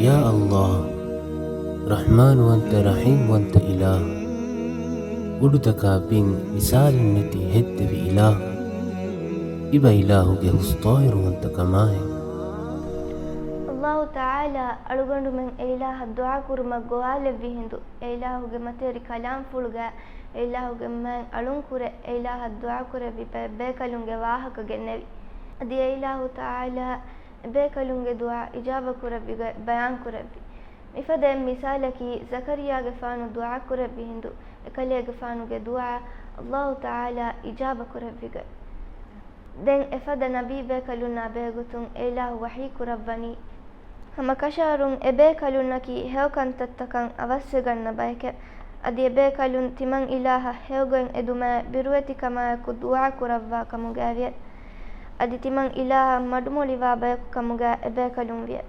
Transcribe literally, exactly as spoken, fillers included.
ޔާ ﷲ، ރަޙްމާންވަންތަ ރަޙީމްވަންތަ އިލާހު، އުޑުތަކާ ބިން މިސާލެއް ނެތި ހެއްދެވި އިލާހު، އިބަ އިލާހުގެ ހުސްޠާހިރުވަންތަ ކަމާއި. ﷲ ތަޢާލާ އަޅުގަނޑުމެން އެއިލާހަށް ދުޢާ ކުރުމަށް ގޮވާލެއްވި ހިނދު، އެއިލާހުގެ މަތިވެރި ކަލާމްފުޅުގައި އެއިލާހުގެ މާތް އަޅުންކުރެ، އެއިލާހަށް ދުޢާ ކުރެއްވި ބައެއް ބޭކަލުންގެ ވާހަކަ ގެންނެވި. އަދި އެއިލާހު ތަޢާލާ އެބޭކަލުންގެ ދުޢާ އިޖާބަ ކުރެއްވި ގޮތް ބަޔާން ކުރެއްވި. މިފަދަ އެއް މިސާލަކީ، ޒަކަރިއްޔާގެފާނު ދުޢާ ކުރެއްވި ހިނދު، އެކަލޭގެފާނުގެ ދުޢާ ﷲ ތަޢާލާ އިޖާބަ ކުރެއްވި ގޮތް. ދެން އެފަދަ ނަބީ ބޭކަލުންނާ ބެހޭގޮތުން އެއިލާހު ވަޙީ ކުރައްވަނީ، ހަމަ ކަށަވަރުން އެބޭކަލުންނަކީ ހެޔޮ ކަންތައްތަކަށް އަވަސްވެގަންނަ ބައެކޭ. އަދި އެބޭކަލުން ތިމަން އިލާހަށް ހެޔޮގޮތް އެދުމާއި ބިރުވެތިކަމާއެކު ދުޢާ ކުރައްވާ ކަމުގައިވިޔަ. އަދި ތިމަން އިލާހަށް މަޑުމޮޅިވާ ބަޔަކު ކަމުގައި އެބޭކަލުން ވިޔަ.